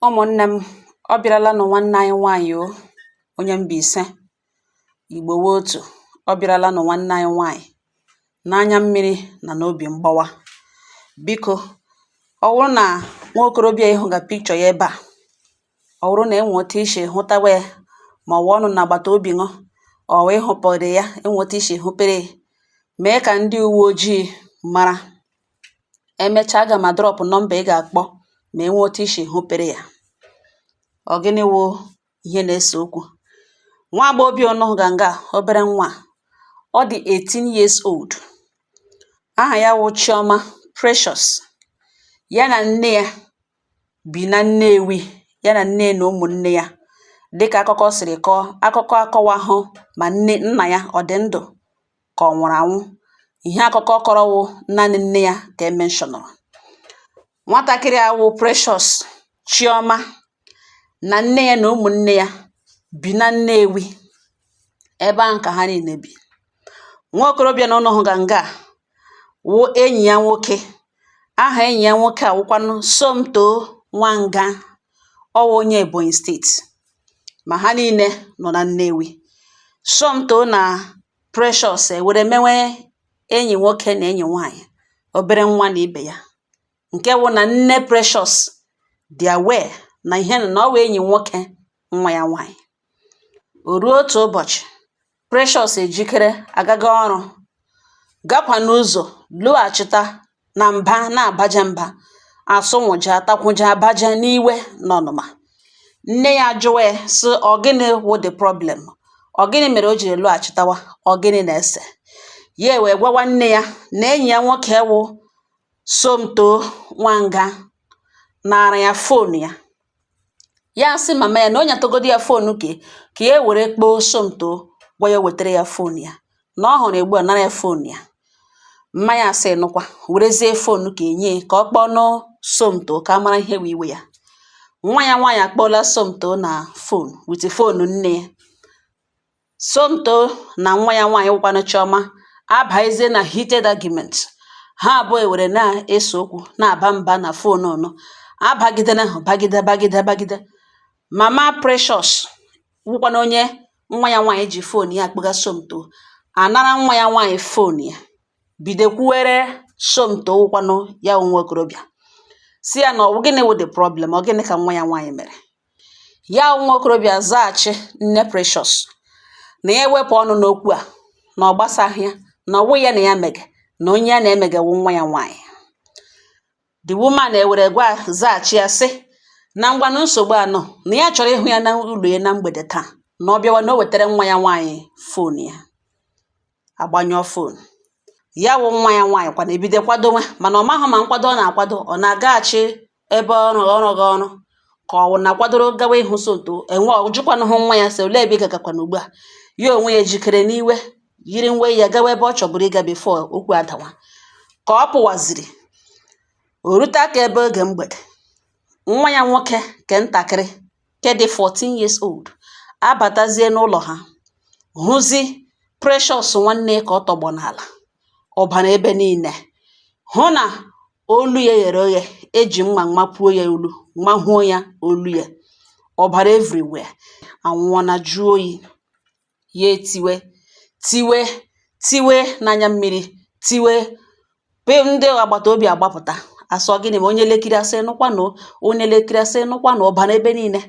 Ụmụ̀nnē m, ọ bịarala nụ nwanne anyị nwaanyị̀ o, onye Mbaise, Ìgbò wụ otù. Ọ bịarala nụ nwanne anyị nwaanyị̀ n'anya mmiri nà n'obì mgbawa. Biko, ọ wụrụ nà nwa okorobịa ịhụ̇gà picture ya ebe à, ọ wụrụ nà enwè otu ishì hụtawa ya, mà ọ̀ wụ̀ ọnụ̇ nà àgbàtà obì ṅụ, ọ̀ wụ̀ ịhụ̇pụ̀rụ̀ ya, enwè otu ishì hụpere, mee kà ndị uwe ojii mara. Emechaa, aga m drop number ị gà-àkpọ mà enwe otu ishì hụpere ya. Ọ gịnị wụ ihe na-ese okwu? Nwa agbọghọbịa unu hụga nga a, obere nwa a, ọ dị 18 years old. Aha ya wụ Chioma Precious. Ya na nne ya bi na Nnewi, ya na nne na ụmụnne ya. Dịka akụkọ siri kọọ, akụkọ akọwahụ ma nne nna ya ọ dị ndụ ka ọ nwụrụ anwụ. Ihe akụkọ kọrọ wụ naanị nne ya ka e mentionụrụ. Nwatakịrị a wụ Precious Chioma na nne ya na ụmụnne ya bi na Nnewi. Ebe ahụ ka ha niile bi. Nwa okorobịa na unu hụga nga a wụ enyi ya nwoke. Aha enyi ya nwoke a wụkwanụ Somto Nwanga. Ọ wụ onye Ebonyi State, ma ha niile nọ na Nnewi. Somto na Precious ewere mewe enyi nwoke na enyi nwaanyị, obere nwa na ibe ya, nke wụ na nne Precious dị aware na ihe na ọ wụ enyi nwoke nwa ya nwaanyị. O ruo otu ụbọchị, Precious ejikere agaga ọrụ, gakwa n'ụzọ lọghachita na mba na-abaja mba, asụnwụja, takwụja, abaja n'iwe na ọnụma. Nne ya ajụwa ya sị, ọ gịnị wụ the problem? Ọ gịnị mere o jiri lọghachitawa? Ọ gịnị na-ese? Ya wee gwawa nne ya na enyi ya nwoke wụ Somto Nwanga nara ya phone ya. Ya sị mama ya na o nyetụgodu ya phone ka ya were kpọọ Somto, gwa ya wetere ya phone ya, na ọ hụrụ ugbu a nara ya phone ya. Mma ya sị nụkwa, werezie phone ka enye ka ọ kpọọ Somto ka a mara ihe wụ iwe ya. Nwa ya nwaanyị akpọọla Somto na phone with phone nne ya. Somto na nwa ya nwaanyị wụkwanụ Chioma abaezie na heated argument. Ha abụọ ewere na-ese okwu, na-aba mba na phone nụ abagidena ahụ, bagide, bagide, bagide. Mama Precious wụkwanụ onye nwa ya nwaanyị ji phone ya akpọga Somto, anara nwa ya nwaanyị phone ya, bido kwuwere Somto, wụkwanụ ya wụ nwa okorobịa, si ya na ọ wụ gịnị wụ the problem, ọ gịnị ka nwa ya nwaanyị mere. Ya wụ nwa okorobịa zaghachi nne Precious na ya ewepụ ọnụ n'okwu a, na ọ gbasaghị ya, na ọ wụghị ya na ya mege, na onye ya na-emege wụ nwa ya nwaanyị. The woman ewere gwa zaghachi ya sị na ngwanụ, nsogbu anọ, na ya chọrọ ịhụ ya na ụlọ ya na mgbede taa, na ọ bịawa na o wetere nwa ya nwaanyị phone ya. Agbanyụọ phone. Ya wụ nwa ya nwaanyị kwana ebido kwadowe, mana ọ mahụ ma nkwado ọ na-akwado, ọ na-agaghachi ebe ọrụ ọrụ gị ọrụ, ka ọ wụ na kwadoro gawa ịhụ Somto. Enwe ọ jụkwanụ hụ nwa ya sị, olee ebe ị gagakwana ugbu a? Ya onwe ya ejikere n'iwe, yiri nwe ya gawa ebe ọ chọburu ịga before okwu adawa. Ka ọ pụwaziri, o rute aka ebe oge mgbede, nwa ya nwoke ke ntakịrị nke dị 14 years old abatazie n'ụlọ ha, hụzi Precious nwanne ya ka ọ tọgbọ n'ala, ọbara ebe niile, hụ na olu ya ghere oghe, eji mma mapuo ya olu, mahuo ya olu ya, ọbara everywhere, anwụọ na jụọ oyi. Ya etiwe, tiwe, tiwe n'anya mmiri, tiwe. Ndị agbata obi agbapụta, asọ gịnị ma onye lekiri, asị nụkwanụ, onye lekiri, asị nụkwanụ, ọbara ebe niile.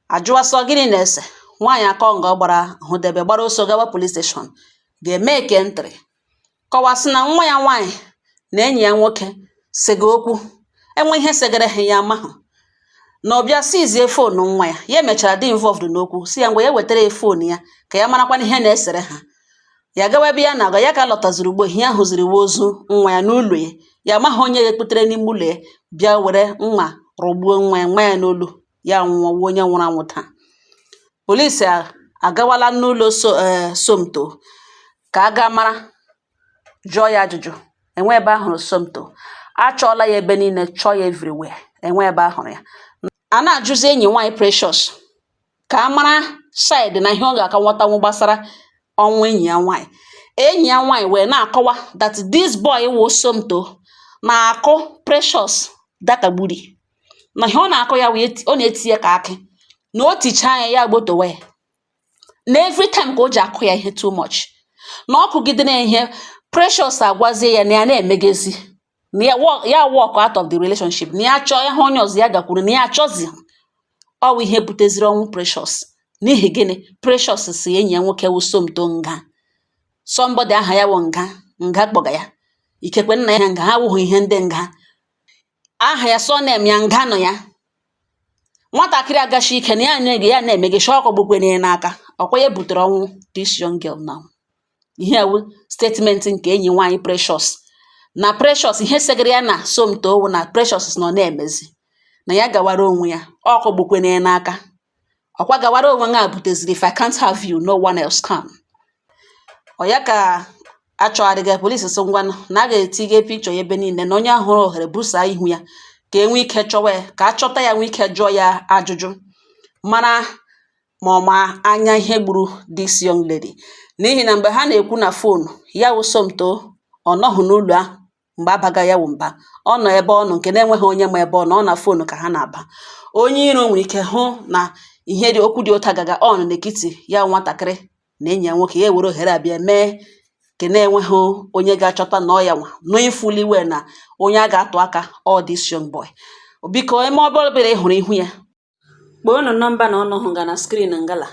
Ajụwa sọ gịnị na-ese. Nwaanyị akọ nga ọ gbara hụdebe, gbara ọsọ gawa police station, ga-eme ke entry, kọwasị na nwa ya nwaanyị na enyi ya nwoke sega okwu, enwe ihe segara ha, ya amahụ na ọ bịa sizie phone nwa ya. Ya emechara dị involved n'okwu, si ya ngwa, ya wetara ya phone ya ka ya marakwana ihe na-esere ha. Ya gawa ebe ya na-aga, ya ka lọtaziri ugbo, ihe ya hụziri wa ozu nwa ya n'ụlọ ya. Ya amaghị onye ga-ekputere n'ime ụlọ ya bịa were mma rụgbuo nwa ya, nwa ya n'olu ya nwụọ, wuo onye nwụrụ anwụ. Taa polisi agawala n'ụlọ so Somto ka a gaa mara, jụọ ya ajụjụ. Enwe ebe a hụrụ Somto. Achọọla ya ebe niile, chọọ ya everywhere, enwe ebe a hụrụ ya. A na-ajụzi enyi nwaanyị Precious ka a mara side na ihe ọ ga-aka nghọtanwu gbasara ọnwụ enyi ya nwaanyị. Enyi ya nwaanyị wee na-akọwa that this boy wụ Somto na-akụ Precious dakagburi. Na ihe ọ na-akụ ya wee ọ na-eti ya ka akị, na o tichaa ya, ya gbotowe ya, na every time ka o ji akụ ya ihe too much, na ọ kụgidere ya ihe. Precious agwazie ya na ya na-emegezi, na ya ya walk out of the relationship, na ya chọọ ihe onye ọzọ ya gakwuru, na ya achọzi. Ọ wụ ihe buteziri ọnwụ Precious. N'ihi gịnị? Precious si enyi ya nwoke wụ Somto nga, somebody aha ya wụ nga nga kpọga ya, ikekwe nna ya nga ha wụghị ihe ndị nga aha ya, surname ya nga nọ ya. Nwatakịrị agachi ike na ya na ya na-emegechi ọkụ gbukwere ya n'aka. Ọkwa ya butere ọnwụ this young girl. Now, ihe ewu statement nke enyi nwaanyị Precious na Precious, ihe segara ya na Somto wụ na Precious nọ na-emezi na ya gawara onwe ya, ọkụ gbukwere ya n'aka. Ọkwa gawara onwe ya buteziri "If I can't have you, no one else can." Ọ ya ka achọgharịga polisi, sị ngwanụ na a ga-etinye picture ya ebe niile, na onye ahụ hụrụ ohere busaa ihu ya, ka e nwee ike chọwa ya, ka a chọta ya, nwee ike jụọ ya ajụjụ, mara ma ọ ma anya ihe gburu this young lady. N'ihi na mgbe ha na-ekwu na phone, ya wụ Somto ọ nọghị n'ụlọ ahụ mgbe abaga ya wụ mba. Ọ nọ ebe ọ nọ nke na-enweghị onye ma ebe ọ nọ. Ọ na phone ka ha na-aba. Onye iro nwere ike hụ na ihe dị okwu dị otu agaga on n'etiti ya nwatakịrị na enyi ya nwoke, ya ewere ohere a bịa mee nke na-enweghị onye ga-achọta na ọ ya nwa, knowing fully well na onye a ga-atụ aka all this young boy. Biko, eme ọbụla ị hụrụ ihu ya, kpọọ nọmba na ọnụ hụ ga na screen ngala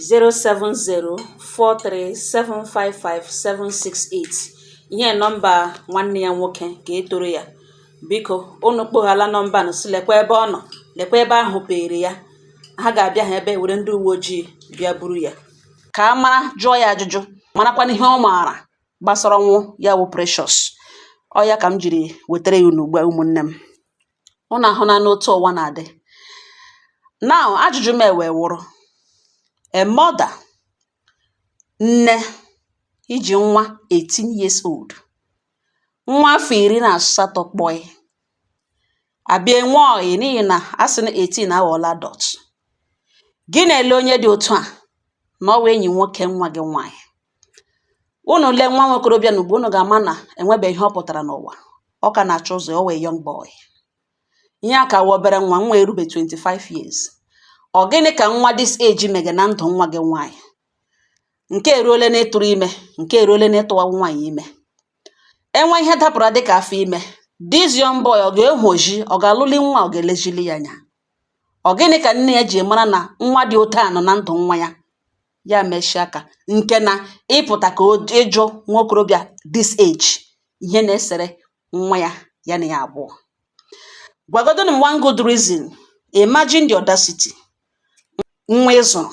07043755768. Ihe nọmba nwanne ya nwoke ka e toro ya. Biko, unu kpoghala nọmba nụ, si lekwa ebe ọ nọ, lekwa ebe ahụ pere ya. Ha ga-abịa ha ebe were ndị uwe ojii bịa buru ya, ka a mara, jụọ ya ajụjụ, marakwana ihe ọ maara gbasara ọnwụ ya wụ Precious. Ọ ya ka m jiri wetara ya unu ugbu a. Ụmụnne m, unu ahụna n'otu ụwa na-adị now. Ajụjụ m ewe wụrụ, a mother, nne iji nwa 18 years old, nwa afọ 18 kpọị abịa enwe ọyị, n'ihi na a sị na 18 aghọọla adult, gị na-ele onye dị otu a na ọ wụ enyi nwoke nwa gị nwaanyị. Unu lee nwa nwokorobịa na ugbu, unu ga-ama na enwebeghị ihe ọ pụtara n'ụwa, ọ ka na-achọ ụzọ. Ọ wee young boy, ihe a ka wụ obere nwa, nwa erube 25 years. Ọ gịnị ka nwa this age mege na ndụ nwa gị nwaanyị, nke eruole n'ịtụrụ ime, nke eruole n'ịtụwa nwaanyị ime? Enwe ihe dapụrụ dịka afọ ime, this young boy ọ ga-ehoji, ọ ga-alụli nwa, ọ ga-elejili ya anya? Ọ gịnị ka nne ya ji mara na nwa dị otu a nọ na ndụ nwa ya, ya mechie aka nke na ịpụta ka ịjụ nwa okorobịa this age ihe na-esere nwa ya, ya na ya abụọ? Gwagodonu m one good reason. Imagine the audacity. Nwa ị zụrụ,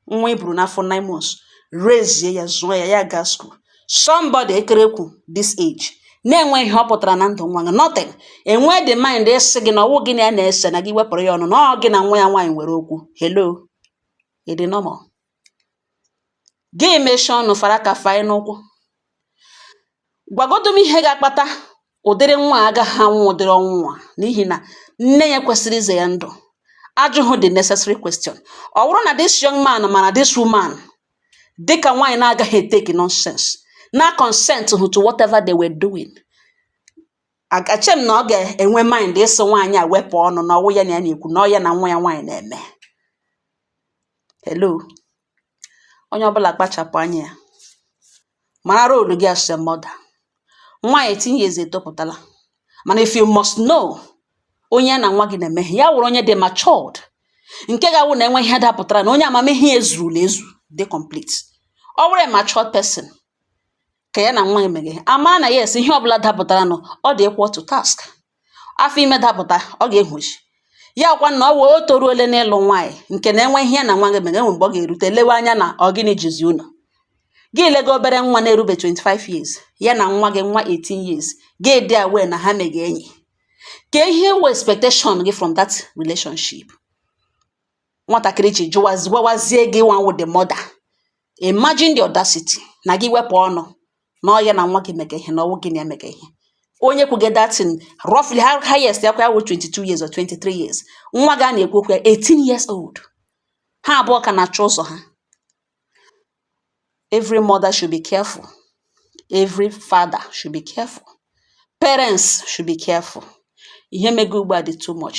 nwa i buru n'afọ 9 months, raise ya, zụọ ya, ya gaa school, somebody ekerekwu this age na-enwe ihe ọ pụtara na ndụ nwa gị, nothing, enwe the mind ịsị gị na ọwụ gị na ya na-ese, na gị wepụrụ ya ọnụ, na ọ gị na nwa ya nwaanyị nwere okwu. Hello, ị dị normal? Gị mechie ọnụ, fara aka fanye n'ụkwụ. Gwagodu m ihe ga-akpata ụdịrị nwa a agaghị anwụ ụdịrị ọnwụ a, n'ihi na nne ya kwesịrị ize ya ndụ ajụghị the necessary question. Ọ bụrụ na this young man mara this woman dịka nwaanyị na-agaghị etake nonsense, na consent to whatever they were doing, ache m na ọ ga-enwe mind ịsị nwaanyị a wepụ ọnụ, na ọwụ ya na ya na-ekwu, na ọ ya na nwa ya nwaanyị na-eme. Hello, onye ọbụla kpachapụ anya ya, mara role gị as a mother. Nwa 18 years etopụtala, mana if you must know onye ya na nwa gị na-eme, ya wụrụ onye dị matured, nke ga-awụ na enwe ihe dapụtara, na onye amamihe ya ezurula ezu, dị complete. Ọ bụrụ a matured person ka ya na nwa ya meghe, amara na yes, ihe ọbụla dapụtara nụ, ọ dị equal to task. Afọ ime dapụta, ọ ga-ehuchi ya kwa na ọ wee o toruole n'ịlụ nwaanyị, nke na enwe ihe ya na nwa gị meghe, enwe mgbe ọ ga-erute lewe anya na ọ gịnị jizi unu. Gị lega obere nwa na-erube 25 years, ya na nwa gị nwa 18 years, gị dị aware na ha mege enyi. Ka ihe wụ expectation gị from that relationship? Nwatakịrị ji jụwazi, gwawazie gị nwa wụ the mother. Imagine the audacity, na gị wepụ ọnụ, na ọ ya na nwa gị mege ihe, na ọwụ gị na ya mege ihe. Onye kwuge that thing, roughly highest ya kwa wụ 22 years or 23 years. Nwa gị a na-ekwu okwu ya, 18 years old. Ha abụọ ka na-achọ ụzọ ha. Every mother should be careful, every father should be careful, parents should be careful. Ihe mego ugbu a dị too much.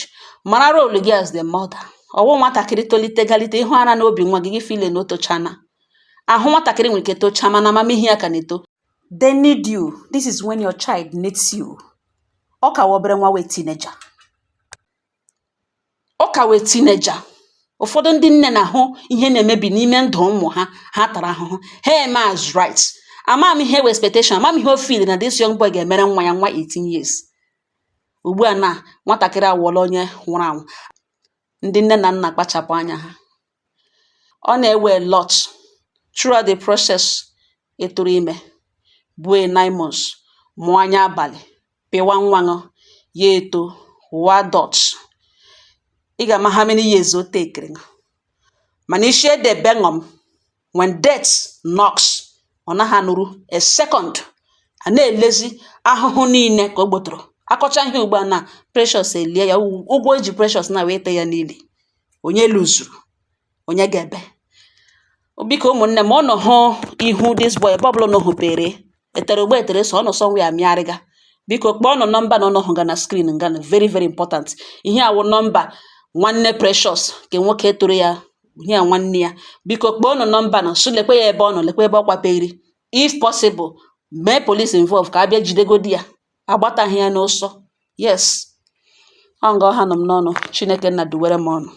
Mara role gị as the mother. Ọwụ nwatakịrị tolite galite, ịhụ ara n'obi nwa gị, gị feel na o tochana. Ahụ nwatakịrị nwere ike tochaa, mana amamihe ya ka na-eto. They need you. This is when your child needs you. Ọ ka wụ obere nwa, wee teenager, ọ ka wee teenager. Ụfọdụ ndị nne na-ahụ ihe na-emebi n'ime ndụ ụmụ ha, ha tara ahụhụ, ha eme as right. Ama m ihe wụ expectation, ama m ihe o feel na this young boy ga-emere nwa ya, nwa 18 years. Ugbu a na nwatakịrị awụọla onye nwụrụ anwụ. Ndị nne na nna, kpachapụ anya ha. Ọ na-ewe a lot throughout the process. Ịtụrụ ime, buo 9 months, mụọ anya abalị, pịwa nwa ṅụ ya, eto wụọ adult, ị ga-ama how many years o tekiri ṅụ. Mana isi ede beṅọm, when death knocks, ọ naghị anụrụ a second. A na-elezi ahụhụ niile ka o gbotoro akọcha ihe. Ugbu a na Precious elie ya, ụgwọ eji Precious na wee te ya n'ili. Onye luzuru, onye ga-ebe? Biko ụmụnne m, ọ nọ hụ ihu this boy ebe ọbụla unu hụpere etere ugbo etere so ọ nọ somewhere amịarịga. Biko kpọọ nụ nọmba na ọnụ hụga na screen nga na very very important. Ihe awụ nọmba nwanne Precious nke nwoke toro ya, ihe a nwanne ya. Biko kpọọ nụ nọmba na so lekwe ya ebe ọ nọ, lekwe ebe ọ kwaperi. If possible, mee police involve ka abịa jidegodi ya, agbataghị ya n'ọsọ. Yes, ọ nga ọha nọ m n'ọnụ. Chineke nna duwere m ọnụ.